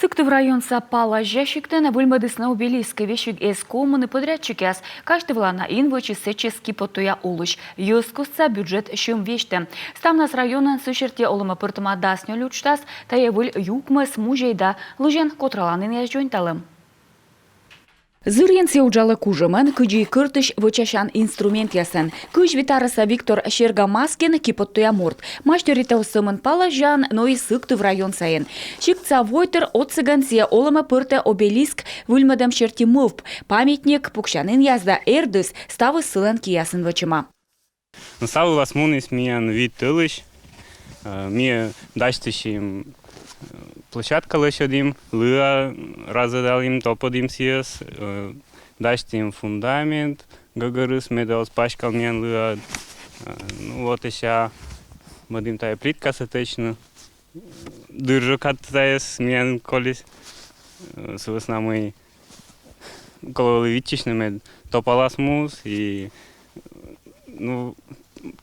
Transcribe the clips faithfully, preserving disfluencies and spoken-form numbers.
Сыктыв районса Палазя сиктын выльмӧдісны обелиск. Весиг эз ковмыны подрядчикъяс. Казьтывлана ин вӧчис сэтчӧс киподтуя олысь. Йӧзкостса бюджет сьӧм весьтӧ. Ставнас районын сы серти олӧмӧ пӧртӧма дас нёль уджтас. Тайӧ выль юкмӧс, музей да лызьӧн котраланінъяс дзоньталӧм. Зырйӧн сійӧ уджалӧ кужӧмӧн, кыдзи кӧртысь вӧчасян инструментъясӧн. Кызь вит арӧса Виктор Серга-Маскин киподтуя морт. Мастеритӧ оз сӧмын Палазяын, но и Сыктыв район сайын. Сиктса войтыр отсӧгӧн сійӧ олӧмӧ пӧртӧ обелиск выльмӧдӧм серти мӧвп. Памятник, пуксянінъяс да эрдыс — ставыс сылӧн киясын вӧчӧма. Но ставыс муніс миян вит тӧлысь. Э, ми дасьтысим, э, площадка лӧсьӧдім, лыа разӧдалім, топӧдім сійӧс, э, дасьтім фундамент гӧгӧрыс, медым оз паськал миян лыа. Э, ну вот, ещӧ мӧдім тайӧ плиткасӧ тэчны. Дыр жӧ кад тайӧс миян колис. Э, сы вӧсна мый колӧ вӧлі виччысьны, мед топалас муыс, и, ну,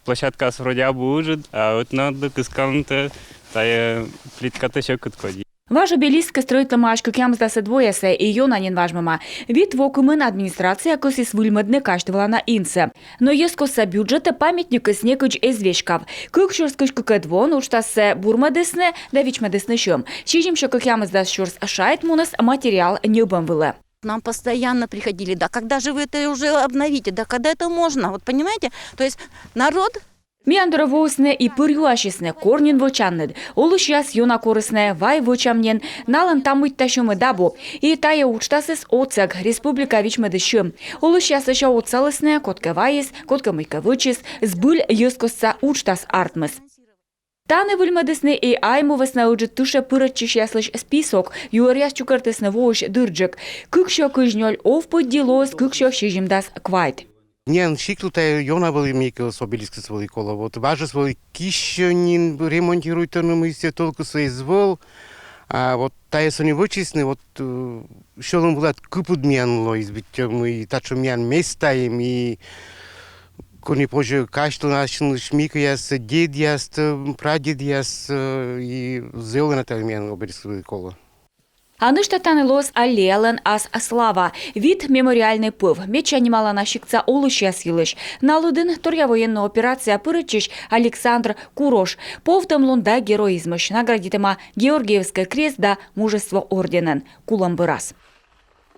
площадкаыс вроде абу ыджыд, а ӧтнадӧ кыскавны тайӧ плиткатӧ сьӧкыд кодь. Важ обелиск стрӧитлӧмаӧсь кӧкъямысдасӧд воясӧ, и ёна нин важмӧма. Вит во кымын администрация кӧсйис выльмӧдны казьтывлана инсӧ. Но йӧзкостса бюджетӧ памятникыс некыдз эз веськав. Кык сюрс кызь кыкӧд воын уджтассӧ бурмӧдісны да вичмӧдісны сьӧм. Сизимсё кӧкъямысдас сюрс шайт муніс материал ньӧбӧм вылӧ. Нам постоянно приходили: «Да когда же вы это уже обновите? Да когда это можно?» Вот понимаете? То есть народ... Миян дорӧ воисны и пыр юасисны, кор нин вӧчанныд. Олысьяс ёна корисны: вай вӧчам нин, налӧн та мында сьӧмыд абу. И тайӧ уджтасыс отсӧг, республика вичмӧдіс сьӧм. Олысьяс сэсся отсалісны: кодкӧ вайис, кодкӧ мыйкӧ вӧчис. Збыль йӧзкостса уджтас артмис. Тані выльмӧдісны и Айму вӧсна Ыджыд тышӧ пырӧдчысьяслысь список. Юӧръяс чукӧртісны воысь дырджык. Кыксё кызь нёль ов пыдди лоис кыксё сизимдас квайт. Миян сиктлы тайӧ ёна вӧлі мыйкӧ обелискыс вӧлі колӧ. Вот важыс вӧлі киссьӧ нин ремонтируйтӧны, мый сійӧ толкыс эз вӧв. А вот тайӧс ӧні вӧчисны, вот, э, сьӧлӧм вылад кыпыд миян лоис, быттьӧ мый татшӧм миян местаын, и кӧні позьӧ казьтылны ассьынысь мыйкӧяссӧ, дедъяссӧ, прадедъяссӧ, и зэв ёна тайӧ миян обелискыс вӧлі колӧ. А нӧшта тані лоис аллеялӧн ас слава, вит мемориальнӧй пӧв. Медся нималана сиктса олысьяс йылысь. На лыдын торъя военнӧй операцияӧ пырӧдчысь Александр Курош. Повтӧмлун да героизмысь наградитӧма Георгиевскӧй крест да Мужество орденӧн. Кулӧм бӧрас.